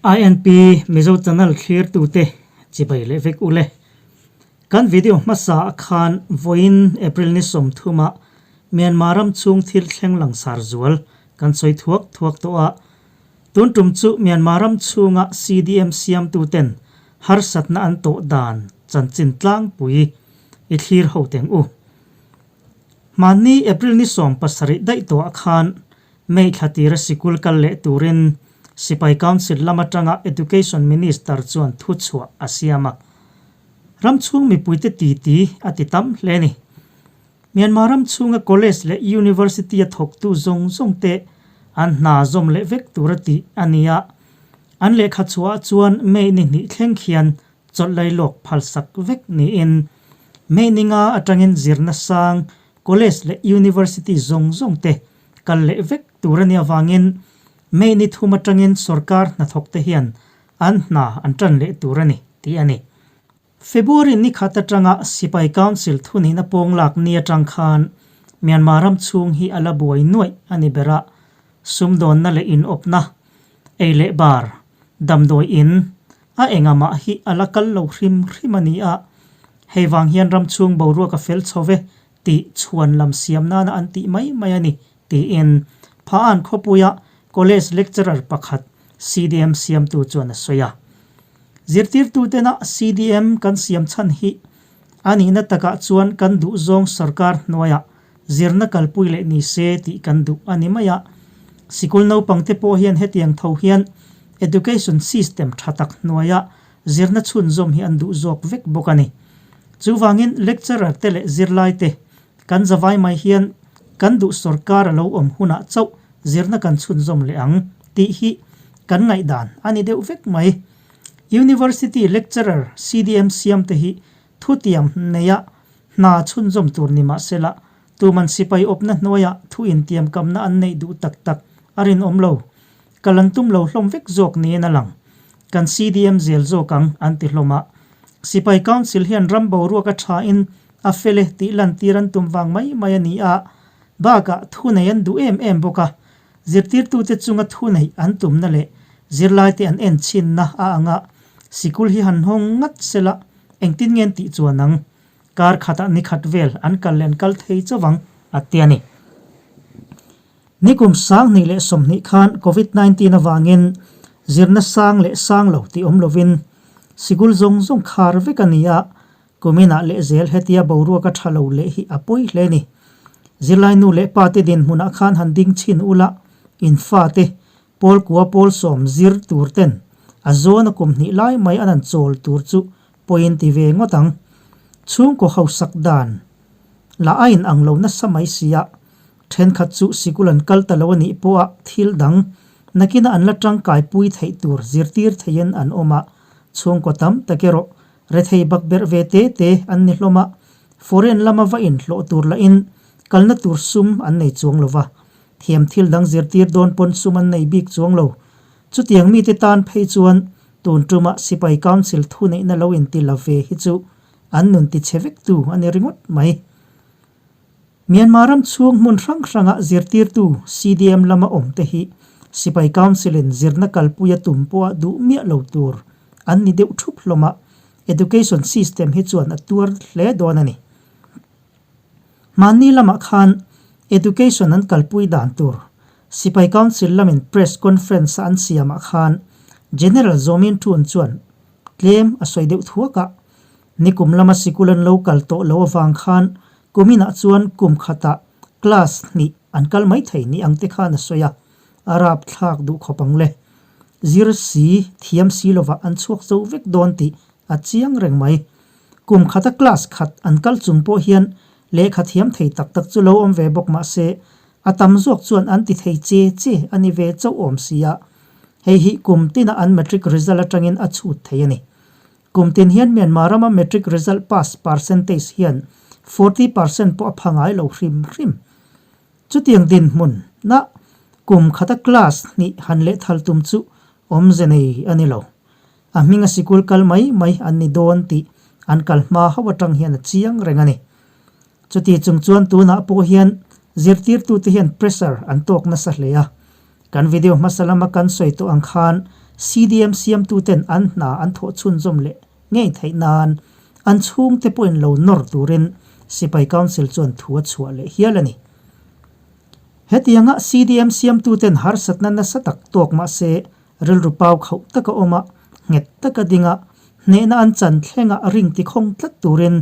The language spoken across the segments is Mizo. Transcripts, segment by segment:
INP Mizo channel thlirtute chibai leh vek ule. Kan video hmasa ah khan vawiin April ni 30 ah Myanmar ram chhung thil thleng langsar zual kan sawi thuak thuak tawh a. Tun tum chu Myanmar ram chhunga CDM siamtuten harsatna an tawh dan chanchin tlangpui i thlir ho teng u. Hmanni April ni 17 daih tawhah khan May thla tira sikul kal leh turin Sipai Council lam atanga Education Minister chuan thuchhuah a siam a. Ram chhung mipuite titi a ti tam hle a ni. Myanmar ram chhunga college leh university a thawktu zawng zawng te an hna zawm leh vek tur a tih a ni a. An lehkha chhuahah chuan May ni hnih thleng khian chawlh lailawk phalsak vek niin May ni nga atangin zirna sang college leh university zawng zawng te kal leh vek tur a nih avangin May ni thum atangin sorkar hnathawkte hian an hna an tan leh tur a ni tih a ni. February ni khat atanga Sipai Council thunihna pawng lak ni atang khan Myanmar ram chhung hi a la buai nuaih a ni ber a, sumdawnna leh inawpna, ei leh bar, damdawi in, a engamah hi a la kal lo hrim hrim a ni a, hei vang hian ram chhung boruak a fel chho ve tih chhuan lam siam nana an tih mai mai a ni tiin Phaan khawpuia college lecturer pakhat CDM siamtu chuan a sawi a. Zirtirtutena CDM kan siam chhan hi a nihna takah chuan kan duh zawng sorkar hnuaiah zirna kalpui leh ni se tih kan duh a ni mai a. Sikul naupangte pawh hian hetiang tho hian education system tha tak hnuaiah zirna chhunzawm hi an duh zawk vek bawk a ni. Chuvangin lecturer te leh zirlai te kan zavai mai hian kan duh sorkar a lo awm hunah chauh zirna kan chhunzawm leh ang tih hi kan ngaihdan a ni deuh vek mai. University lecturer CDM siam te hi thutiam neia hna chhunzawm tur ni mah sela tuman sipai awpna hnuaiah thu intiamkamna an neih duh tak tak a rinawm lo. Kal an tum lo hlawm vek zawk niin a lang. Kan CDM zel zawk ang, an ti hlawm a. Sipai Council hian ram boruak a thain a fel e tih lantir an tum vang mai mai a ni a, bakah thu nei an duh em em bawk a. Zirtirtute chunga thu neih an tumna leh zirlaite an en chhinna a ang a, sikul hi han hawng ngat sela engtin nge an tih chuan ang? Kar khatah ni khat vel an kal leh an kal thei chauh ang, a ti a ni. Nikum 2020 khan Covid 19 avangin zirna sang leh sang lo tih awm lovin sikul zawng zawng khar vek a ni a, kuminah lehzel hetia boruak a tha lo leh hi a pawi hle a ni. Zirlai nu leh pa te dinhmunah khan han ding chhin ula, in fate pawl kua pawl sawm zir tur ten a zawn a kum hnih lai mai an han chawl tur chu pawiin ti ve ngawt ang. Chhungkaw hausak dan lah a inang lo nasa mai sia. Thenkhat chu sikul an kal ta lo a nih pawha thil dang nakina an la tangkaipui theih tur zirtir theiin an awm a, chhungkaw tam tak erawh rethei bakberh ve te te an ni hlawm a, foreign lama va inhlawh tur lahin kalna tur sum an nei chuang lo va, thiam thil dang zirtir dawn pawn sum an nei bik chuang lo. Chutiang mite tan phei chuan tun tuma Sipai Council thuneihna lo inti la ve hi chu an nun tichhe vektu a ni ringawt mai. Myanmar ram chhung hmun hrang hranga zirtirtu CDM lama awm te hi Sipai Council in zirna kalpui a tum pawha duh miah lo tur an ni deuh thup hlawm a, education system hi chuan a tuar hle dawn a ni. Hmanni lamah khan education an kalpui dan tur Sipai Council lamin press conference a an siamah khan General Zaw Min Tun chuan tlem a sawi deuh thuak a, Nikum lama sikul an lo kal tawh lo avang khan kuminah chuan kum khatah class hnih an kal mai thei ni ang te khan a sawi a, a rap thlak duh khawp ang le. Zir si, thiam si lovah an chhuak zo vek dawn tih a chiang reng mai. Kum khata class khat an kal chung pawh hian lehkha thiam thei tak tak chu lo awm ve bawk mah se, a tam zawk chuan an ti thei che che a ni ve chauh awm si a. Hei hi kum tina an matric result atangin a chhut thei a ni. Kum tin hian Myanmar rama matric result pass percentage hian 40% pawh a pha ngai lo hrim hrim. Chutiang dinhmun na kum khata class hnih han leh thal tum chu awmze nei a ni lo. A hminga sikul kal mai mai an ni dawn tih an kal hma ho atang hian a chiang reng a ni. Chuti chung chuan tunah pawh hian zirtirtute hian pressure an tawk nasa hle a. Kan video hmasa lama kan sawi tawh ang khan CDM siamtuten an hna an thawh chhunzawm leh ngei theih nan an chhungte pawhin lo nawr turin Sipai Council chuan thu a chhuah leh hial a ni. Hetianga CDM siamtuten harsatna nasa tak tawk mahse rilru pau khauh taka awm a, nghet taka ding a, hnehna an chan thlenga ring tikhawng tlat turin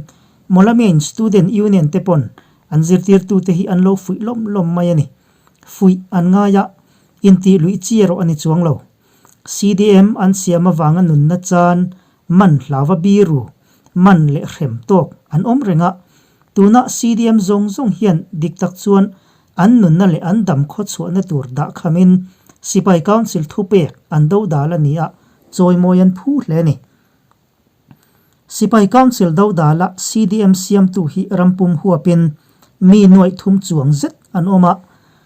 Mawlamiain Student Union te pawn an zirtirtute hi an lo fuih lawm lawm mai a ni. Fuih an ngai a, intih luih chi erawh a ni chuang lo. CDM an siam avanga nunna chan man hlauva biru, man leh hrem tawk an awm reng a, tuna CDM zawng zawng hian dik tak chuan an nunna leh an dam khaw chhuahna tur dah khamin Sipai Council thupek an dodal a ni a, chawimawi an phu hle a ni. Sipai Council dodala CDM siamtu hi rampum huapin mi nuaih thum chuang zet an awm a,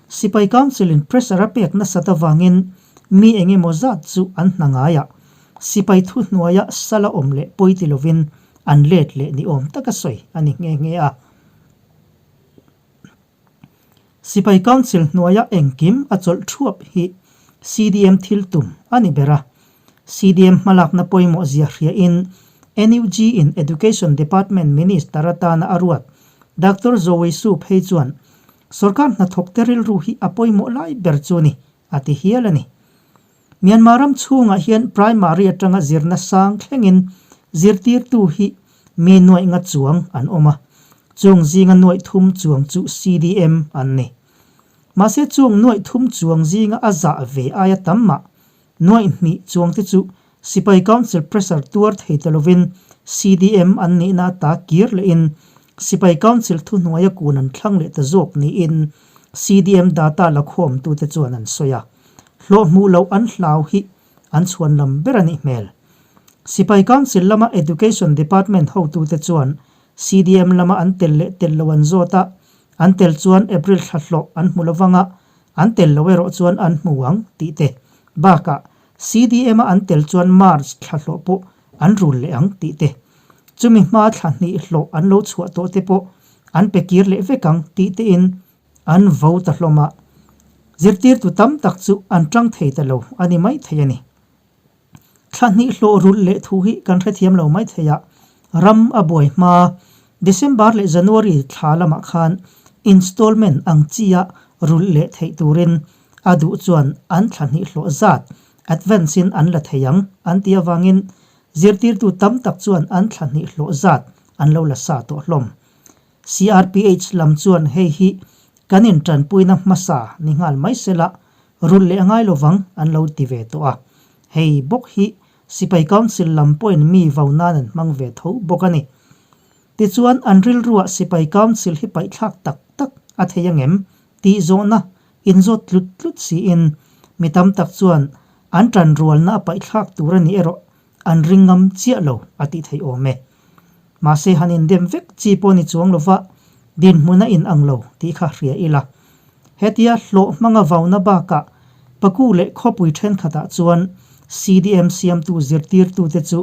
Sipai Council-in pressure a pek nasat avangin mi eng emaw zat chu an hna ngai a, sipai thuhnuaia sala awm leh pawi ti lovin an let leh ni awm taka sawi a ni nghe nghe a. Sipai Council hnuaia engkim a chawlh thuap hi CDM thil tum a ni ber a. CDM hmalakna pawimawh zia hriain NUG in Education Department Minister atana a ruat Doctor Zoe Su phei chuan sorkar hnathawkte rilru hi a pawimawh lai ber chu ni a ti hial a ni. Myanmar ram chhungah hian primary atanga zirna sang thlengin zirtirtu hi mi nuaih nga chuang an awm a, chung zinga nuaih thum chuang chu CDM an ni. Mahse chung nuaih thum chuang zinga a zah ve aia tam mah nuaih hnih chuang te chu Sipai Council pressure tuar thei ta lovin CDM an nihna ata kir lehin Sipai Council thuhnuaia kun an thlang leh ta zawk niin CDM data lakhawmtute chuan an sawi a. Hlawh hmuh loh an hlau hi an chhuan lam ber a nih hmel. Sipai Council lama Education Department hotute chuan CDM lama an tel leh tel lo an zawt a, an tel chuan April thla hlawh an hmu lovang a, an tel lo erawh chuan an hmu ang tih te. Bakah CDM a an tel chuan March thla hlawh pawh an rul leh ang tih te. Chumi hma thla hnih hlawh an lo chhuah tawh te pawh an pe kir leh vek ang tih tein An vo ta hlawm a, zirtirtu tam tak chu an tang thei ta lo a ni mai thei a ni. Thla hnih hlawh rulh leh thu hi kan hrethiam lo mai thei a, ram a buai hma December leh January thla lamah khan installment ang chia rulh leh theih turin a duh chuan an thla hnih hlawh zat advance in an la thei ang an ti avangin zirtirtu tam tak chuan an thla hnih hlawh zat an lo la sa tawh hlawm. CRPH lam chuan hei hi kan intanpuina hmasa ni nghal mai sela, rulh leh a ngai lovang an lo ti ve tawh a. Hei bawk hi Sipai Council lam pawhin mi vo nan an hmang ve tho bawk a ni. Tichuan an rilruah Sipai Council hi paihthlak tak tak a thei angem tih zawhna inzawt tlut tlut siin mi tam tak chuan an tanrualna a paihthlak tur a ni erawh An ring ngam chiah lo a tih theih awm e. Mahse han indem vek chi pawh ni chuang lova dinhmun a in ang lo tih kha hria ila. Hetia hlawh hmanga vauna bakah Paku leh khawpui thenkhatah chuan CDM siamtu zirtirtute chu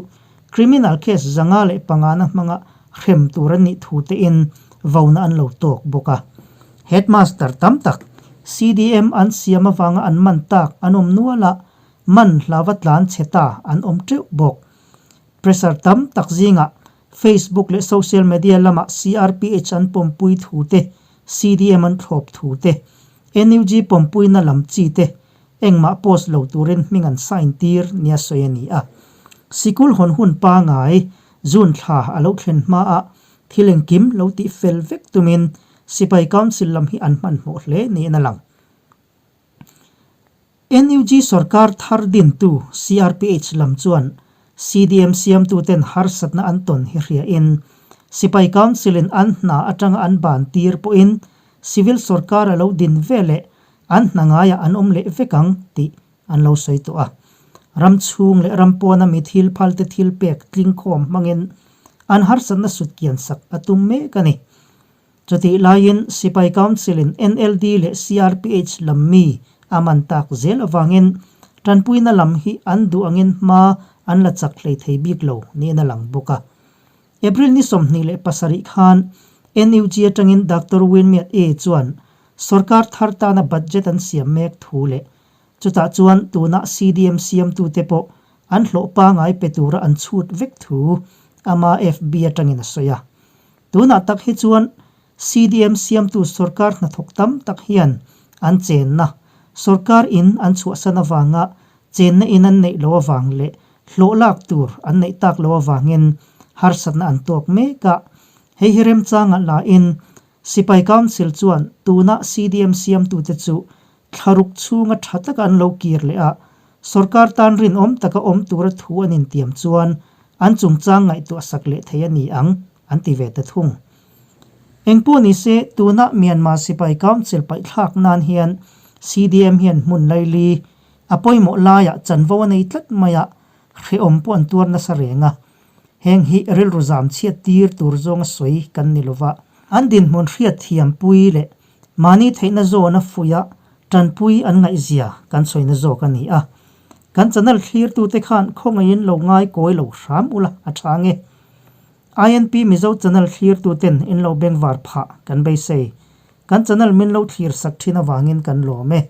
criminal case 505 na hmanga hrem tur an nih thu tein vauna an lo tawk bawk a. Headmaster tam tak CDM an siam avanga an man tak an awm nual a, Man hlava tlan chhe ta an awm teuh bawk. Pressure tam tak zingah Facebook leh social media lamah CRPH an pawmpui thu te, CDM an thlawp thu te, NUG pawmpuina lam chi te engmah post lo turin hming an sign tir nia sawi a ni a. Sikul hawn hun pangai June thla a lo thlen hmaah thil engkim lo tih fel vek tumin Sipai Council lam hi an hmanhmawh hle niin a lang. NUG sorkar thar dintu CRPH lam chuan CDM siamtuten harsatna an tawn hi hriain Sipai Council-in an hna atanga an ban tir pawhin Civil sorkar a lo din ve leh an hna ngaiah an awm leh vek ang tih an lo sawi tawh a. Ram chhung leh ram pawna mi thil phalte thil pek tlingkhawm hmangin an harsatna sutkian sak a tum mek a ni. Chutih laiin Sipai Council-in NLD leh CRPH lam mi a man tak zel avangin tanpuina lam hi an duh angin hma an la chak hlei thei bik lo niin a lang bawk a. April ni 27 khan NUG atangin Doctor Win Myat Aye chuan sorkar thar tana budget an siam mek thu leh. Chutah chuan tuna CDM siamtute pawh an hlawh pangai pe tura an chhut vek thu ama FB atangin a sawi a. Tunah tak hi chuan CDM siamtu sorkar hnathawk tam tak hian an chenna, sorkar in an chhuahsan avanga chenna in an neih loh avang leh hlawh lak tur an neih tak loh avangin harsatna an tawk mek a. Hei hi remchangah lain Sipai Council chuan tuna CDM siamtute chu thlaruk chhunga tha taka an lo kir leh a, sorkar tan rinawm taka awm tura thu an intiam chuan an chungchang ngaihtuah sak leh thei a ni ang, an ti ve ta thung. Engpawh ni se, tuna Myanmar Sipai Council paihthlak nan hian CDM hian hmun laili a pawimawh laiah chanvo a nei tlat mai a, hrehawm pawh an tuar nasa reng a. Heng hi rilru zam chhiat tir tur zawnga sawi kan ni lova. An dinhmun hriat thiampui leh mahni theihna zawna fuia tanpui an ngaihzia kan sawina zawk a ni a. Kan channel thlirtute khan khawngaihin lo ngai kawi lo hram ula a tha nge. INP Mizo channel thlirtuten in lo bengvar phah kan beisei. Kan channel min lo thlir sak thin avangin kan lawm e.